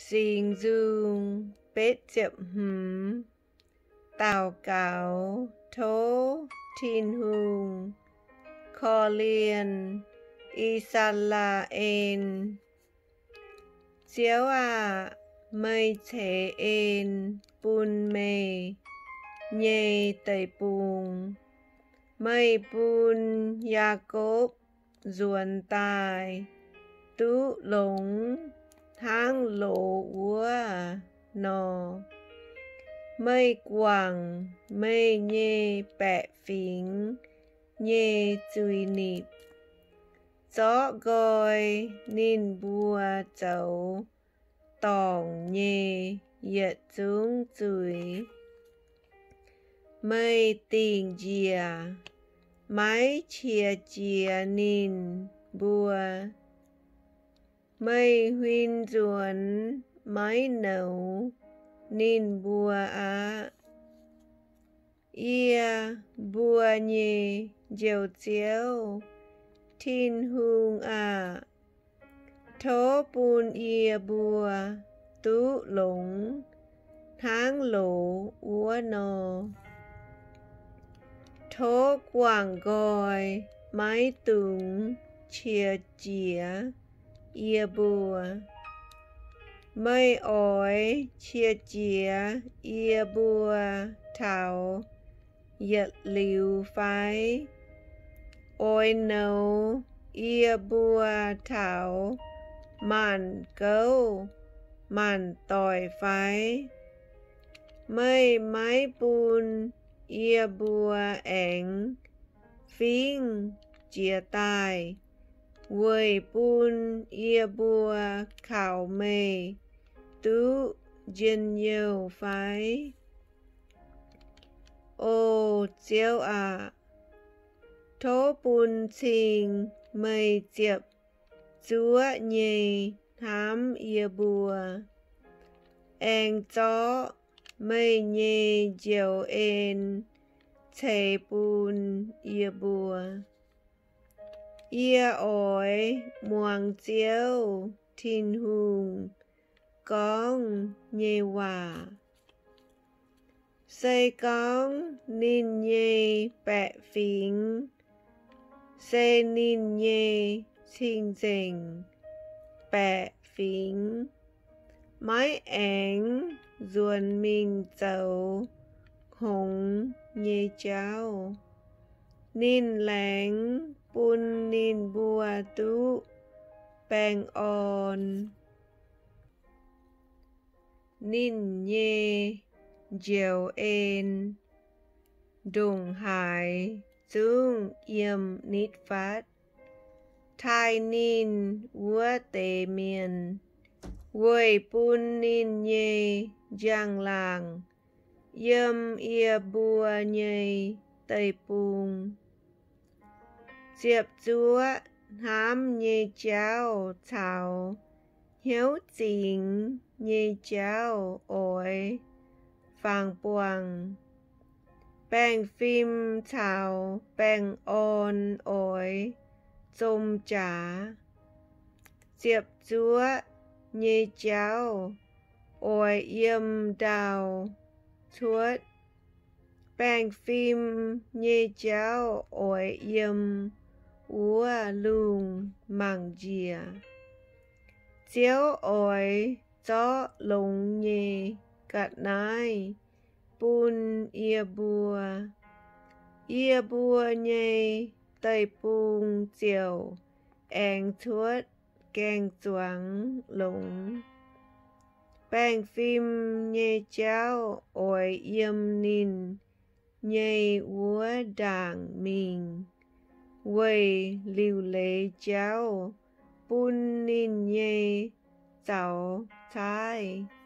Singx Nzung betv ziepc hmz. Daux gaux tov Tin-Hungh korv-lienh I^saa^laa^en. Ziouv aah! Meih ceix en bun meih nyei deic-bung. Meih bun Yaakopv nzuonx daaih duqv longx hnangv loz wuov nor. Meih guangc meih nyei baeqc fingx nyei zuiz-nipc, zorqv nqoi ninh mbuo zoux dorngc nyei yietc zungv zuiz. Meih dingc njiec, maiv qiex jiez ninh mbuo. Meih huin nzuonx, maiv nouz ninh mbuo aqv. Yie, mbuo nyei Njoux Ziouv, Tin-Hungh aah! Tov bun yie mbuo duqv longx hnangv loz wuov nor. Tov guangc nqoi maiv dungx qiex jiez yie mbuo. Meih oix qiex jiez yie mbuo taux yietc liuz fai? Oix nouz yie mbuo taux maanc gouv maanc doic fai? Meih maiv bun yie mbuo aengx fingv jiez daaih weic bun yie mbuo kaux meih duqv njien-youh fai? O Ziouv aah! Tov bun cing meih ziepc zuoqv nyei hnamv yie mbuo, aengx zorqv meih nyei njoux en ceix bun yie mbuo. Yie oix muangx Ziouv Tin-Hungh gorngv nyei waac. Se gorngv ninh nyei baeqc fingx, se ninh nyei cing-nzengc baeqc fingx, maiv aengx nzuonx mingh zoux hngongx nyei jauv, ninh laengz bun ninh mbuo duqv baengh orn. Ninh nyei njoux en ndongc haaix zungv yiem nitv fatv, taaih ninh wuov deix mienh, weic bun ninh nyei njang-laangc yiem yie mbuo nyei deic-bung. Ziepc zuoqv hnamv nyei jauv caux hnyouv zingx nyei jauv oix fangx buangh. Baengh fim caux baengh orn oix zom jaax. Ziepc zuoqv nyei jauv oix yiem ndau cuotv. Baengh fim nyei jauv oix yiem wuov lungh mangc njiec. Ziouv oix zorqv longx nyei ga'naaiv bun yie mbuo. Yie mbuo nyei deic-bung ziouc aengx cuotv gaeng-zuangx longx. Baengh fim nyei jauv oix yiem ninh nyei wuov ndaangc mingh, weic liuc leiz jauv bun ninh nyei zaux caaiv.